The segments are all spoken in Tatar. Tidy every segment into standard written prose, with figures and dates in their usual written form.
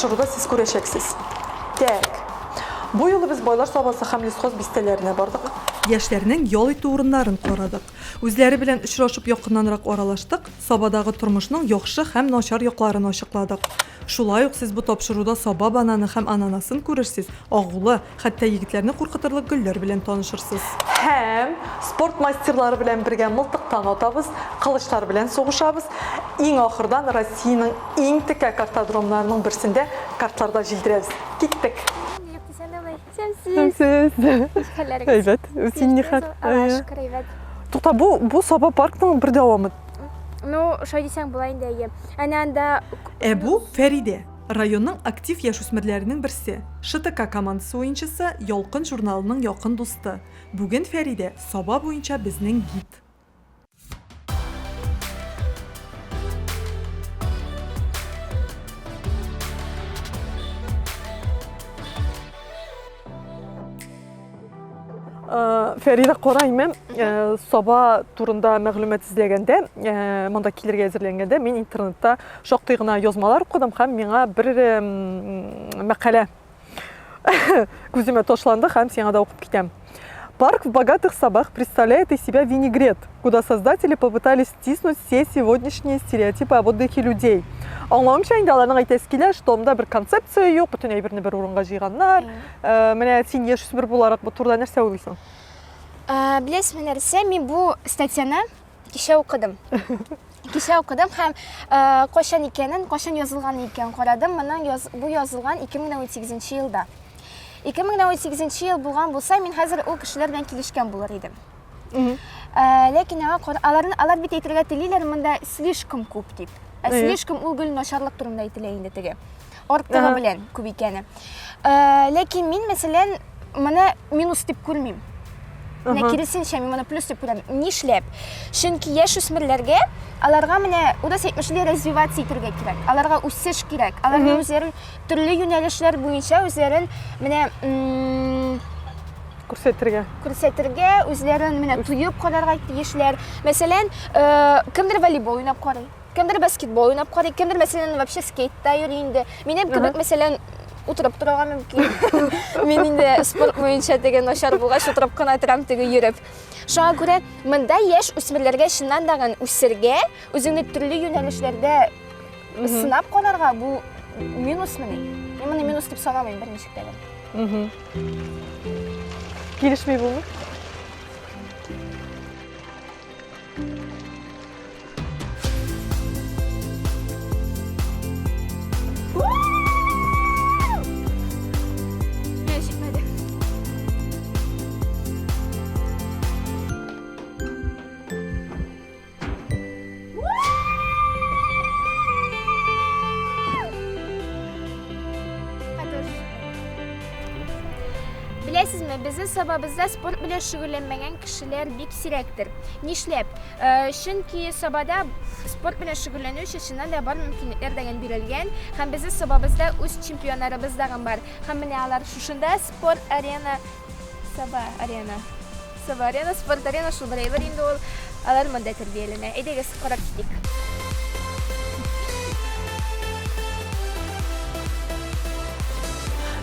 тапшыруда сез күрәчәксез. Тәк. Бу юлы без Байлар Сабасы һәм Лесхоз бистәләренә бардык. Яшьләрнең ял итү урыннарын карадык. Үзләре белән очрашып якыннанрак аралаштык, Сабадагы тормышның яхшы һәм начар якларын ачыкладык. Шулай ук сез бу тапшыруда Саба бананы һәм ананасын күрерсез, агулы, хәтта егетләрне куркытырлык гөлләр белән танышырсыз. Һәм спорт мастерлары белән бергә мылтыктан атабыз, кылычлар белән сугышабыз. Иң ахырдан Россиянең иң текә картодромнарының берсендә картларда җилдерәбез. Киттек! Исәнмесез. Ничек хәлләрегез? Әйбәт. Син ни хәл? Аллаһка шөкер, әйбәт. Тукта, бу бу Саба паркның бер дәвамы. Ну, шулай дисәң була инде, әйе. Әнә анда Ә бу Фәридә, районның актив яшүсмерләренең берсе, ШТК командасы уенчысы, Ялкын журналының якын дусты. Бүген Фәридә Саба буенча безнең гид. Фәрида Караймы, Саба турында мәгълүмат эзләгәндә, монда килергә әзерләнгәндә, мин интернетта шактый гына язмалар укыдым һәм миңа бер мәкалә күземә ташланды һәм сиңа да укып китәм. Парк в богатых Сабах представляет из себя винегрет, куда создатели попытались втиснуть все сегодняшние стереотипы об отдыхе людей. Аңлавымча, инде аларның әйтәсе килә, что монда бер концепция юк, бөтен әйберне бер урынга җыйганнар. Менә син яшүсмер буларак бу турыда нәрсә уйлыйсың? Беләсезме нәрсә, мин бу статьяны кичә укыдым. Кичә укыдым һәм кайчан икәнен, кайчан язылган икән карадым. Моның яз, бу язылган 2018 елда. 2018 ел булган булса, мин хәзер ул кешеләр белән килешкән булыр идем. Ләкин аңа аларны алар бит әйтергә телиләр, монда слишком күп дип. Ә слишком ул гел начарлык турында әйтелә инде теге. Артыгы белән күп икәне. Ләкин мин, мәсәлән, моны минус дип күрмим. Менә киресенчә, мин моны плюс дип күрәм. Нишләп? Чөнки яшүсмерләргә аларга менә урыс әйтмешли развиваться итәргә кирәк. Аларга үсеш кирәк. Аларга үзләрен төрле юнәлешләр буенча үзләрен менә күрсәтергә. Күрсәтергә, үзләрен менә тоеп карарга тиешләр. Мәсәлән, кемдер волейбол уйнап карый. Кемдер баскетбол уйнап карый, кемдер, мәсәлән, вообще скейтта йөри инде. Минем кебек, мәсәлән, утырып торырга мөмкин. Мин инде спорт буенча теге начар булгач, утырып кына торам теге йөреп. Шуңа күрә монда яшь үсмерләргә чыннан да үсергә, үзеңне төрле юнәлешләрдә сынап карарга бу минусмыни? Мин моны минус дип санамыйм берничек тә. Килешми булмый. Беләсезме, безнең Сабабызда спорт белән шөгыльләнмәгән кешеләр бик сирәктер. Нишләп? Чөнки Сабада спорт белән шөгыльләнү өчен чыннан да бар мөмкинлекләр дәген бирелгән һәм безнең Сабабызда үз чемпионнарыбыз дагын бар. Һәм менә алар шушында спорт арена Саба арена. Саба арена, спорт арена шул бер әйбер инде ул. Алар монда тәрбияләнә. Әйдәгез, карап китик.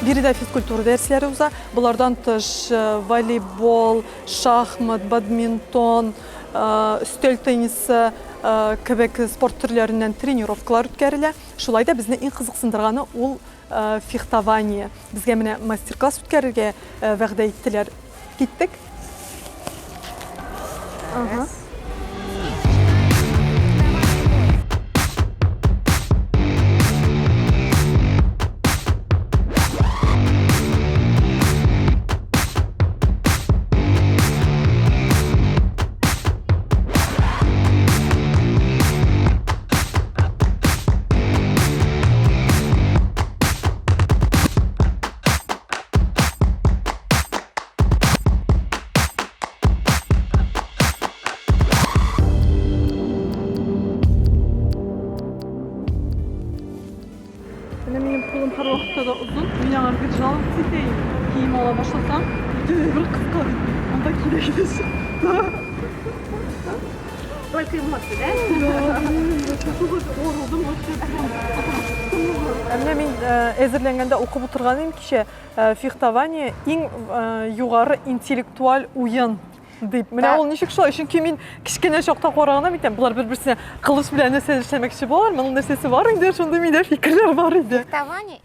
Биредә физкультура дәресләре уза. Болардан тыш волейбол, шахмат, бадминтон, өстәл теннисы кебек спорт төрләреннән тренировкалар үткәрелә. Шулай да безне иң кызыксындырганы ул фехтование. Безгә менә мастер-класс үткәрергә вәгъдә иттеләр. Киттек. Ага. Менә минем кулым һәрвакытта да озын. Мин аңа бер жаловаться итәем. Кием ала башласам, бөтенләй бер кыска бит. Анда кирәге дә чыкты. Только эмоции, да? Ә менә мин әзерләнгәндә укып утырган идем кичә, фехтование иң югары интеллектуаль уен дип. Менә ул ничек шулай? Чөнки мин кечкенә чакта караганда бит, болар бер-берсенә кылыч белән нәрсә эшләмәкче булалар, моның нәрсәсе бар инде, шундый миндә фикерләр бар иде.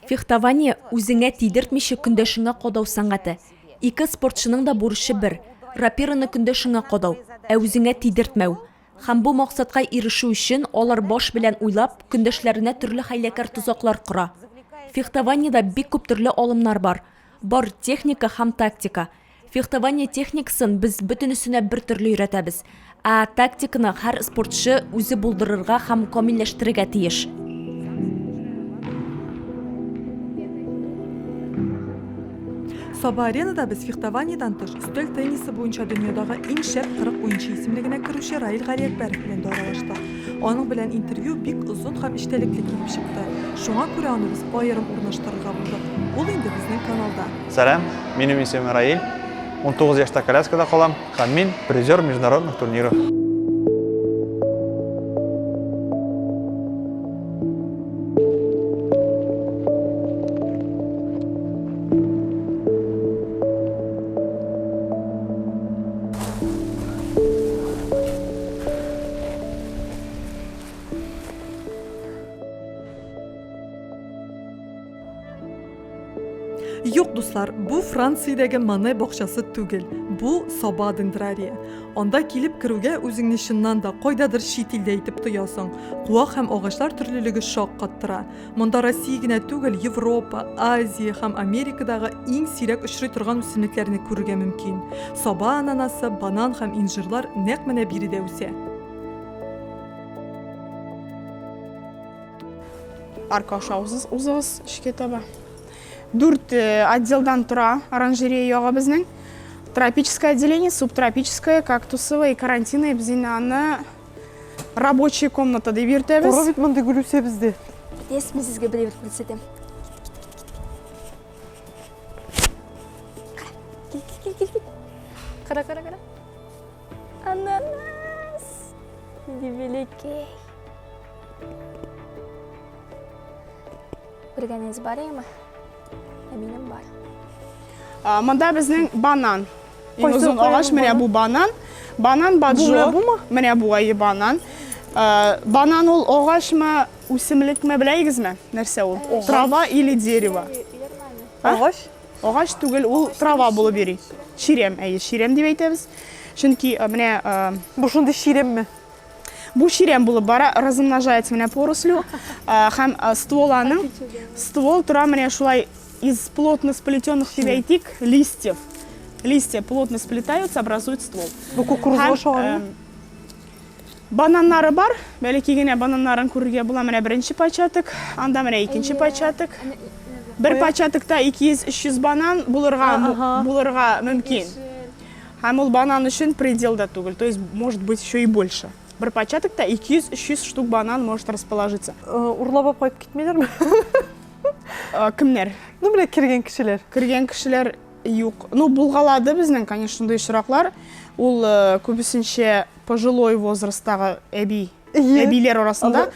Фехтование, үзеңә тидертмичә көндәшеңә кадау сәнгате. Ике спортчының да бурычы бер, рапираны көндәшеңә кадау, ә үзеңә тидертмәү. Һәм бу максатка ирешү өчен алар баш белән уйлап, көндәшләренә төрле хәйләкәр тозаклар кора. Фехтованиедә бик күп төрле алымнар бар. Бар техника һәм тактика. Фехтование техникасын без бөтенесенә бер төрле өйрәтәбез. Ә тактиканы һәр спортчы үзе булдырырга һәм камилләштерергә тиеш. Саба Аренада без фехтованиедән тыш, өстәл теннисы буенча дөньядагы иң шәп 40 уенчы исемлегенә керүче Раил Галиәкбәров белән дә аралаштык. Аның белән интервью бик озын һәм эчтәлекле килеп чыкты. Шуңа күрә аны без аерым урнаштырырга булдык. Ул инде безнең каналда. Сәлам, минем исемем Раил. 19 яшьтә коляскада калам. Һәм мин призер международных турниров. Юк, дуслар, бу Франциядәге Мане бакчасы түгел. Бу Саба дендрарие. Анда килеп керүгә үзеңне чыннан да кайдадыр чит илдә итеп тоясың. Куак һәм агачлар төрлелеге шаккаттыра. Монда Россия генә түгел, Европа, Азия һәм Америкадагы иң сирәк очрый торган үсемлекләрне күрергә мөмкин. Саба ананасы, банан һәм инжирлар нәкъ менә биредә үсә. Арка аша узыгыз эчкә таба. Дүрт э, отделдан тора оранжерея ягы безнең. Тропическое отделение, субтропическое, кактусовое и карантинное. Без инде аны рабочая комната дип йөртәбез. Кара бит мондый гөл үсә бездә. Yes, мин сезгә бер әйбер күрсәтәм. Кил, кил, кил, кил. Кара, кара, кара. Ананас! Нинди бәләкәй. Күргәнегез бар яме? Ә минем бар. Монда безнең банан. Иң Кайсы озын агач менә бу банан. Банан баджо. Бу менә бумы? Менә бу әйе банан. Банан ул агачмы, үсемлекме беләгезме? Нәрсә ул? Трава или дерево? Агач? Агач түгел, ул трава булып йөри. Чирәм, әйе, чирәм дип әйтәбез. Чөнки менә Бу шундый чирәмме? Бу чирәм булып бара, размножается менә порослю. Һәм ствол аның, ствол тора менә шулай из плотно сплетенных дип әйтик, листьев. Листья плотно сплетаются, образуют ствол. Бу кукурузга ошаганмы? Бананнары бар, бәләкәй генә бананнарын күрергә була. Менә беренче початок, анда менә икенче початок. Бер початокта 200-300 банан булырга булырга мөмкин. Һәм ул банан өчен предел да түгел, то есть может быть еще и больше. Бер початокта 200-300 штук банан может расположиться. Урлап алып кайтып китмиләрме? Кемнәр? Ну, менә кергән кешеләр. Кергән кешеләр юк. Ну, булгалады безнең, конечно, шундый очраклар. Ул күбесенчә пожилой возрасттагы әби, әбиләр арасында.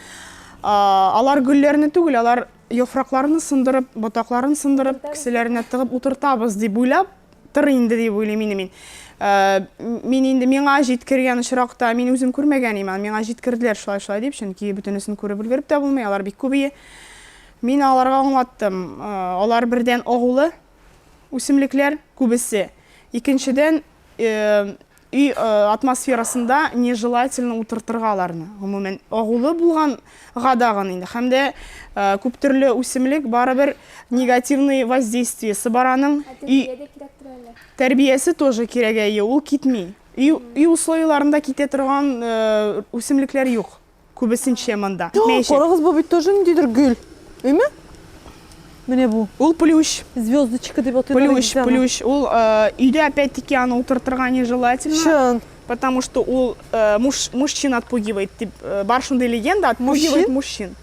Алар гөлләрне түгел, алар яфракларны сындырып, ботакларын сындырып, кесәләренә тыгып утыртабыз дип уйлап, тыр инде дип уйлыйм инде мин. Э, мин инде миңа җиткергән очракта мин үзем күрмәгән идем, миңа җиткерделәр шулай-шулай дип, чөнки бөтенесен күреп өлгереп тә булмый, алар бик күп ие. Мин аларга аңлаттым, э, алар бердән агулы үсемлекләр күбесе. Икенчедән, э, Өй атмосферасында нежелательно утыртырга аларны. Гомумән, агулы булганга дагын инде. Һәм дә күп төрле үсемлек барыбер негативный воздействиесе бар аның. Тәрбия дә кирәктер әле. Тәрбиясе тоже кирәк, әйе, ул китми. Өй условияләрендә китә торган үсемлекләр юк. Күбесенчә монда. Китмәячәк. Карагыз, бу бит тоже ниндидер гөл. Әйме? Менә бу. Ул плющ. Звездочка дип атыйлар. Плющ, плющ. Ул өйдә опять-таки аны утыртырга нежелательно. Чын. Потому что ул муж, мужчин отпугивает. Дип, бар шундый легенда, отпугивает мужчин.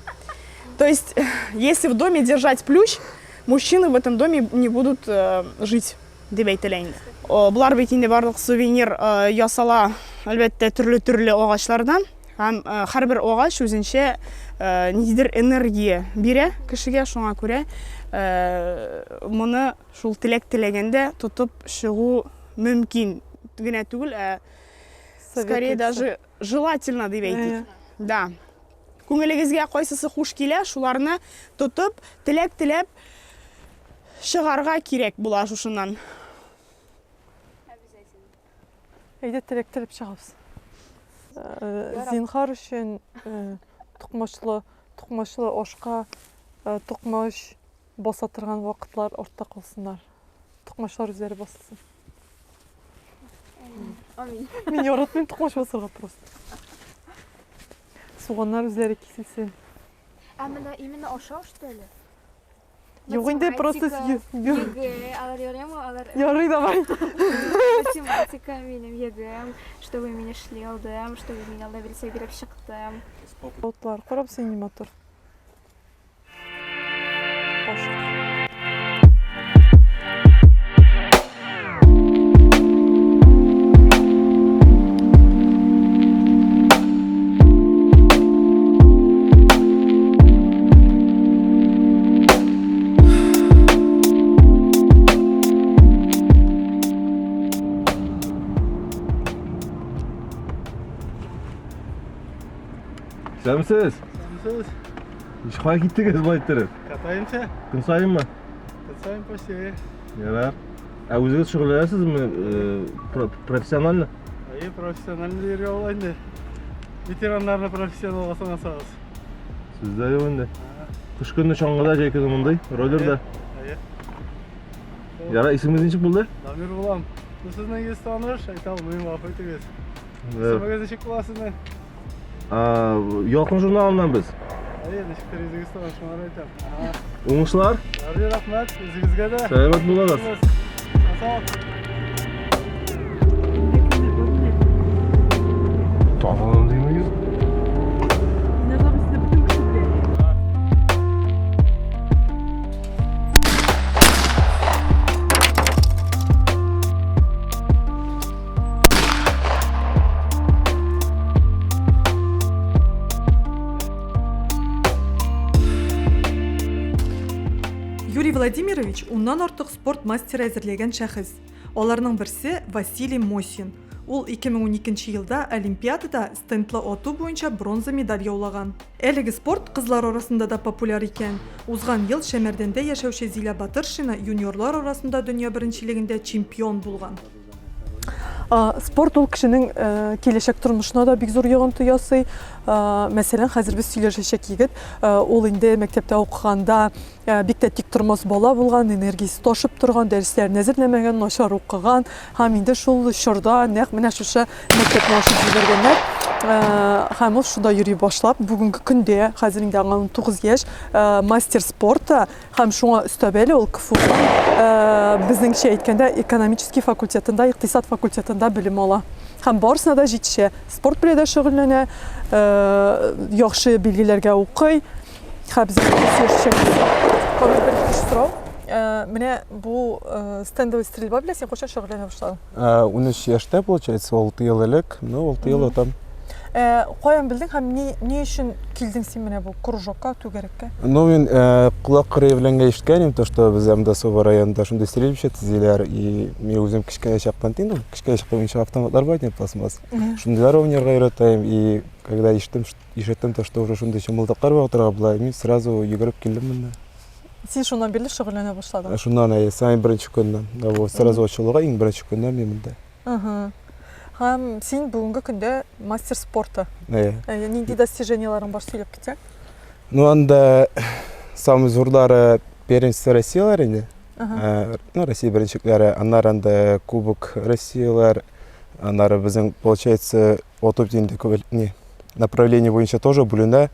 То есть, если в доме держать плющ, мужчины в этом доме не будут жить, дип әйтелә инде. Болар бит инде барлык сувенир ясала. әлбәттә, төрле-төрле агачлардан. Һәм һәрбер агач үзенчә ниндидер энергия бирә кешегә, шуңа күрә моны шул теләк теләгәндә тотып чыгу мөмкин генә түгел, ә скорее даже желательно дип әйтик. Да. Күңелегезгә кайсысы хуш килә, шуларны тотып, теләк теләп чыгарга кирәк була шушыннан. Әйдә теләк теләп чыгабыз. Э, зинхар өчен э, токмачлы, токмачлы ашка э, токмач баса торган вакытлар артта калсыннар. Токмачлар үзләре басылсын. Амин. Мин яратмыйм токмач басарга просто. Суганнар үзләре киселсен. Ә менә именно ашау что ли? Юк инде просто ЕГЭ, алар ярыймы? Алар Ярый, давай. Математика минем ЕГЭм, чтобы мин эшли алдым, чтобы мин алда белсә биреп чыктым. Утлар, карап син ни матур. Башка. Исәнмесез? Исәнмесез. Ничек кая киттегез болай иттереп? Катаемся. Көн саенмы? Көн саен почти. Ярар. Ә үзегез шөгыльләнәсезме э, профессионально? Әйе, профессионально дияргә була инде. Ветераннарны профессионалга санасагыз. Сүз дә юк инде. Кыш көне чаңгыда, җәй көне мондый, роллерда. Әйе. Яра, исемегез ничек булды? Дамир булам. Ну, сезнең йөз таныш, әйтә алмыйм, гафу итегез. Исемегез ничек була сезнең? Ялкын журналыннан без. Әйе, ничектер үзегез таныш, шуңа әйтәм. Уңышлар. Ярый, рәхмәт, үзегезгә дә. Сәламәт булыгыз. Сау. Таныдым димегез. Юрий Владимирович уннан артык спорт мастеры әзерләгән шәхес. Аларның берсе Василий Мосин. Ул 2012 елда Олимпиадада стендлы ату буенча бронза медаль яулаган. Әлеге спорт кызлар арасында да популяр икән. Узган ел Шәмәрдәндә яшәүче Зилә Батыршина юниорлар арасында дөнья беренчелегендә чемпион булган. Спорт ул кешенең киләчәк тормышына да бик зур йогынты ясый. Мәсәлән, хәзер без сөйләшәчәк егет, ул инде мәктәптә укыганда бик тә тиктормас бала булган, энергиясе ташып торган, дәресләрен әзерләмәгән, начар укыган һәм инде шул чорда нәкъ менә шушы мәктәпне ачып җибәргәннәр. Һәм ул шунда йөри башлап, бүгенге көндә, хәзер инде аңа 19 яшь, мастер спорта Һәм шуңа өстәп әле ул КФУның, безнеңчә әйткәндә, экономический факультетында, икътисад факультетында белем ала. Һәм барысына да җитешә. Спорт белән дә шөгыльләнә, яхшы билгеләргә укый. Һәм без сөйләшәчәкбез. Камил, бер өч сорау. Менә бу стендовый стрельба белән син кайчан шөгыльләнә башладың? 13 яшьтә, получается, 6 ел элек. Ну, 6 ел отам. Ә, каян белдең һәм ни, ни өчен килдең син менә бу кружокка, түгәрәккә? Ну, мин э, колак кырые белән генә ишеткән идем, то, что без анда Саба районында шундый стрельбище төзиләр, и мин үзем кечкенә чактан, ну, кечкенә чакта уенчык автоматлар бар иде, пластмасс. Шундыйлар уйнарга өйрәтәем, и когда ишеттем, ишеттем, то, что уже шундый чымылдыклар бар утырырга була, мин сразу йөгереп килдем монда. Син шуннан бирле шөгыльләнә башладың? Шуннан, әйе, самый беренче көннән. Сразу ачылуга иң беренче көннән мин монда. Ага. Һәм син бүгенге көндә мастер спорта. Әйе. Әйе, нинди достижениеларың бар сөйләп китсәң? Ну, анда самый зурлары первенство Россияләр инде. Ага. Э, ну, Россия беренчелекләре, аннары анда Кубок Россияләр, аннары безнең, получается, отып инде күп не, направление буенча тоже бүленә.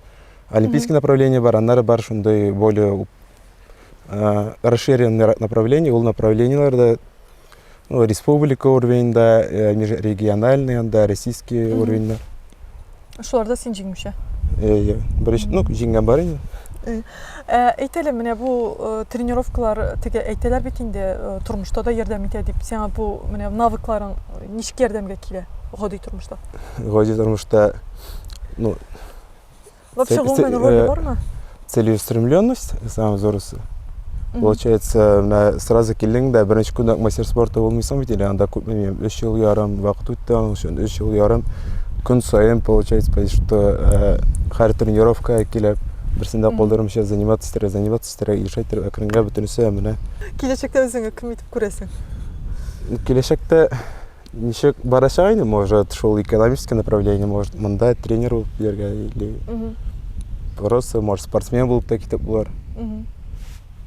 Олимпийский направление бар, аннары бар шундый более э, расширенный направление, ул направлениеләрдә Ну, республика уровеньда, э, межрегиональный анда, российский уровеньда. Шуларда син җиңүче. Әйе, беренче, ну, җиңгән бар инде. Ә, әйт әле, менә бу э, тренировкалар теге әйтәләр бит инде, э, тормышта да ярдәм итә дип. Сиңа бу менә навыкларың ничек ярдәмгә килә? Гади тормышта. Гади тормышта, ну, Вообще, гомумән, роле э, бармы? Целеустремленность, самый зурысы. Получается, менә сразу килдең дә, беренче көндә мастер спорта булмыйсың бит инде, анда күпме минем 3 ел ярым вакыт үтте, аның өчен 3 ел ярым көн саен получается, что э, һәр тренировка килеп, берсен дә калдырмыйча заниматься итәргә, заниматься итәргә, илшә итәргә, әкренләп бөтенесе менә. Киләчәктә үзеңне кем итеп күрәсең? Киләчәктә Ничек барачак инде, может, шул экономическое направление, может, монда тренер булып килергә или просто, может, спортсмен булып та китеп булыр.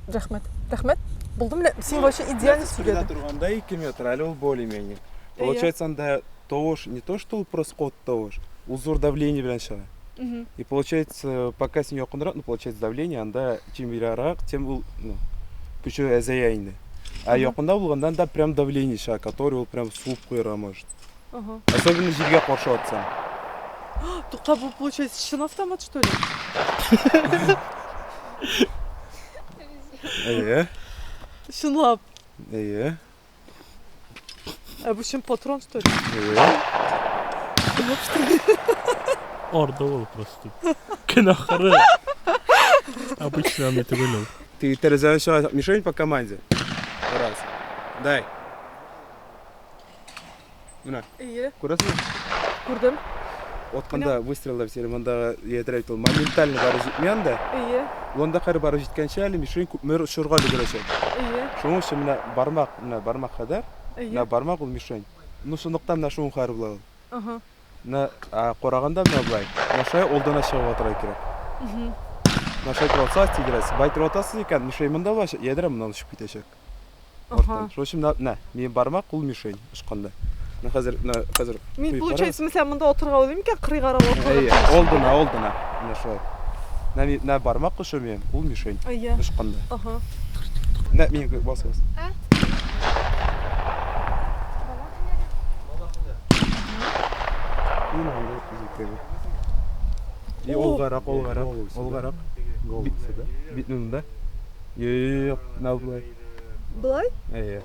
Рәхмәт. Рәхмәт. Булды менә син вообще идеально сөйләдең. торганда 2 метр, әле ул более-менее. Получается, анда тавыш не то, что ул просто кот тавыш, ул зур давление белән чыга. И получается, пока син якынрак, ну, получается, давление анда чем ераграк, тем ул, ну, көче әзәя инде. Ә якында булганда анда прям давление чыга, который ул прям суып куярга может. Ага. Особенно җилгә каршы атсаң. Тукта, бу получается чын автомат, что ли? Әйе. Чынлап. Әйе. Ә бу чын патрон, что ли? Орда ул просто. Көн ахыры. Обычно аны түгел ул. Ты тәрәзәдән чыга мишень по команде. Раз. Дай. Менә. Әйе. Күрәсеңме? Күрдем. Отканда выстреллар сире монда ядрә бит ул моментально барып җитми анда. Әйе. Ул анда кадәр барып җиткәнче әле мишень күпмедер очырга өлгерәчәк. Әйе. Шуның өчен менә бармак, менә бармак кадәр. Әйе. Менә бармак ул мишень. Ну, шунлыктан менә шуның кадәр була ул. Ага. Менә караганда менә болай. Менә шулай алдына чыгып атырга кирәк. Менә шулай торып атсагыз тидерәсез. Болай торып атасыз икән, мишень монда булачак, ядрә моннан очып китәчәк. Ага. Шуның өчен менә, менә минем бармак ул мишень очканда. Менә хәзер, менә хәзер. Мин, получается, мәсәлән, монда атырга уйлыйм икән, кырыйгарак атырга. Әйе, алдына, алдына. Менә шулай. Менә ми- менә бармак очы минем, ул мишень. Әйе. Очканда. Ага. Менә минем бас бас. И алгарак, алгарак, алгарак. Битне монда. Юк, менә болай. Болай? Әйе.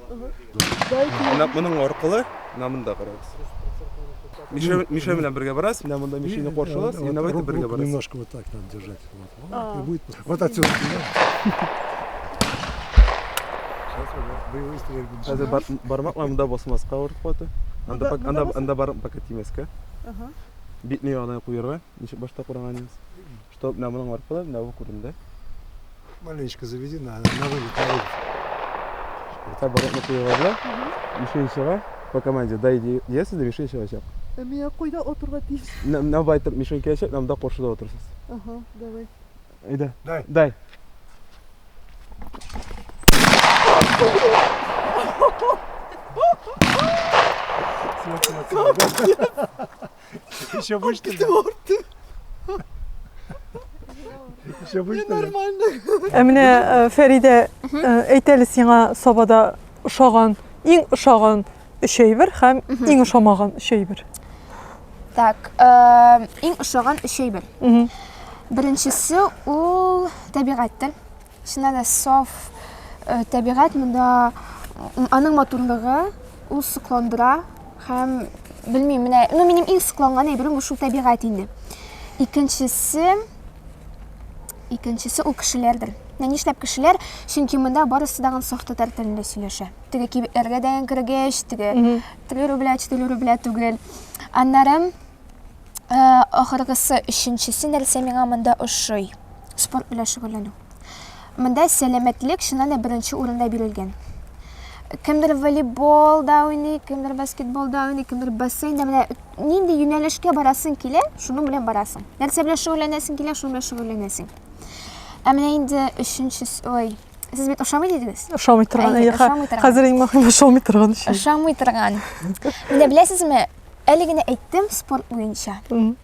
Менә моның аркылы менә монда карагыз. Миша, Миша белән бергә барасыз, менә монда Мишаны каршы аласыз, и давайте бергә барасыз. Немножко вот так надо держать. Вот, и будет. Вот отсюда. Сейчас боевые стрельбы. Хәзер бар, бармак монда басмаска авыртып каты. Анда пак, анда анда бармак пока тимәскә. Ага. Битне ягына куярга, ничек башта караган идегез. Чтоб менә моның аркылы менә бу күренде. Маленечко заведи на, на вылет, на вылет. Та бармакны куярга була. Мишень чыга по команде. Дай диясез дә мишень чыгачак. Ә мин кайда атырга тиеш? Менә менә болай итеп мишень киләчәк, менә монда каршыда утырасыз. Ага, давай. Әйдә. Дай. Дай. Еще будешь Авыртты. Еще будешь Нормально. Ә менә э, Фәридә, э, әйт әле сиңа Сабада ошаган, иң ошаган өч әйбер һәм иң ошамаган өч әйбер. Так, э, иң ошаган өч әйбер. Мгм. Беренчесе ул табигатьтер. Чыннан да саф э, табигать монда аның матурлыгы ул сокландыра һәм белмим, менә, ну минем иң сокланган әйберем ул шул табигать инде. Икенчесе икенчесе ул кешеләрдер. Менә нишләп кешеләр? Чөнки монда барысы да саф татар телендә сөйләшә. Теге кибетләргә дә кергәч, теге 3 рубля, 4 рубля түгел. Аннары Э, ахыргысы, өченчесе нәрсә миңа монда ошый? Спорт белән шөгыльләнү. Монда сәламәтлек чыннан да беренче урында бирелгән. Кемдер волейбол да уйный, кемдер баскетбол да уйный, кемдер бассейнда. Менә нинди юнәлешкә барасың килә, шуның белән барасың. Нәрсә белән шөгыльләнәсең килә, шуның белән шөгыльләнәсең. Ә менә инде өченчесе, ой, сез бит ошамый дидегез? Ошамый торган, Әйе, әйе, ошамый торган. Хәзер иң мөһиме ошамый торган өчен. Ошамый торган. Менә беләсезме, Әле генә әйттем спорт буенча.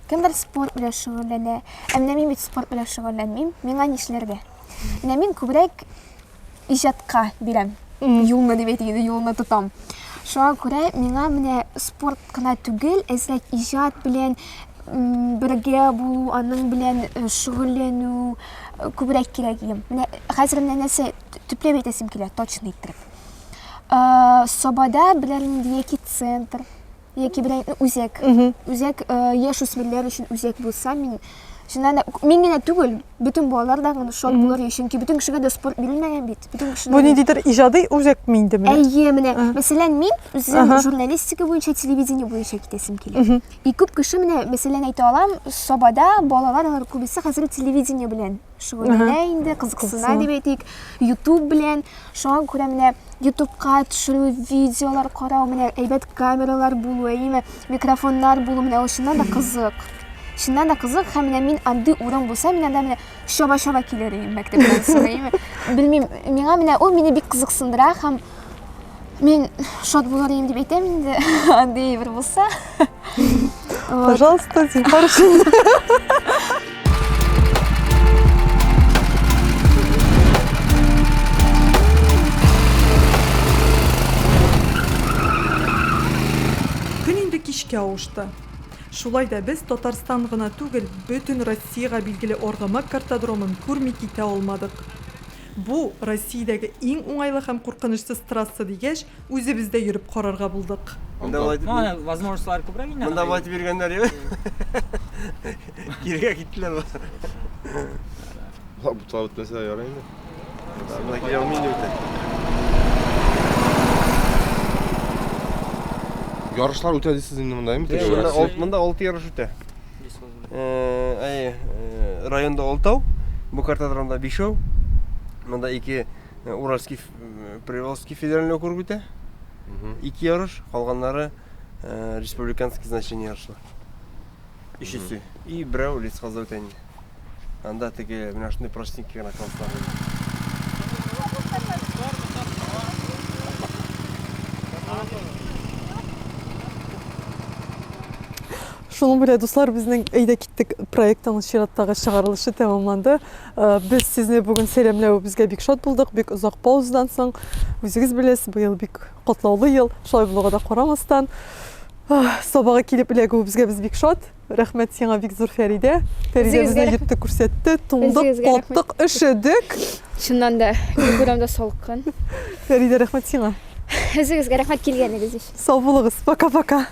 Кемдер спорт белән шөгыльләнә. Ә менә мин бит спорт белән шөгыльләнмим. Миңа нишләргә? Менә мин күбрәк иҗатка бирәм. Юлны дип әйтик инде, юлны тотам. Шуңа күрә миңа менә спорт кына түгел, әзрәк иҗат белән бергә булу, аның белән э, шөгыльләнү э, күбрәк кирәк ием. Менә хәзер менә нәрсә төпләп әйтәсем килә, точно иттереп. Э, Сабада берәр нинди яки центр. яки берәр үзәк, үзәк яшь үсмерләр өчен үзәк булса, мин чыннан да мин генә түгел, бөтен балалар да гына шат булыр иде, чөнки бөтен кешегә дә спорт бирелмәгән бит. Бөтен кешегә. Бу ниндидер иҗади үзәкме инде менә? Әйе, менә. Мәсәлән, мин үзем журналистика буенча, телевидение буенча китәсем килә. И күп кеше менә, мәсәлән, әйтә алам, Сабада балалар алар күбесе хәзер телевидение белән шөгыльләнә инде, кызыксына дип әйтик, YouTube белән. Шуңа күрә менә YouTubeка төшерү, видеолар карау, менә әйбәт камералар булу, әйеме, микрофоннар булу, менә ул чыннан да кызык. Чыннан да кызык һәм менә мин андый урын булса, мин анда менә чаба-чаба килер идем мәктәптән соң, әйеме. Белмим, миңа менә ул мине бик кызыксындыра һәм мин шат булыр идем дип әйтәм инде, андый әйбер булса. Пожалуйста, зинһар өчен. Көн инде кичкә авышты. Шулай да без Татарстан гына түгел, бөтен Россиягә билгеле Аргамак картодромын күрми китә алмадык. Бу, Россиядәге иң уңайлы һәм куркынычсыз трасса дигәч, үзебез дә йөреп карарга булдык. Монда болай дип. Ну, возможностьлар күбрәк инде. Монда болай дип йөргәннәр юк. Кирегә киттеләр. Болар буталып бетмәсә ярый инде. Монда килә алмыйм инде. Ярышлар үтә дисез инде монда, әйме? Монда 6 ярыш үтә. Әйе, районда алтау, бу картодромда бишәү. Монда ике Уральский, Приволжский федеральный округ үтә. Ике ярыш, калганнары республиканский значение ярышлар. Өчесе. И берәү Лесхозда үтә инде. Анда теге менә шундый простенький гына класслар. Шуның белән, дуслар, безнең Әйдә киттек проектының чираттагы чыгарылышы тәмамланды. Э, без сезне бүген сәламләвебезгә бик шат булдык, бик озак паузадан соң. Үзегез беләсез, быел бик катлаулы ел, шулай булуга да карамастан, Сабага килеп эләгүебезгә без бик шат. Рәхмәт сиңа бик зур, Фәридә. Фәридә безне йөртте, күрсәтте, туңдык, каттык, өшедек. Чыннан да, бик урамда салкын. Фәридә, рәхмәт сиңа. Үзегезгә рәхмәт килгәнегез өчен. Сау булыгыз. Пока-пока.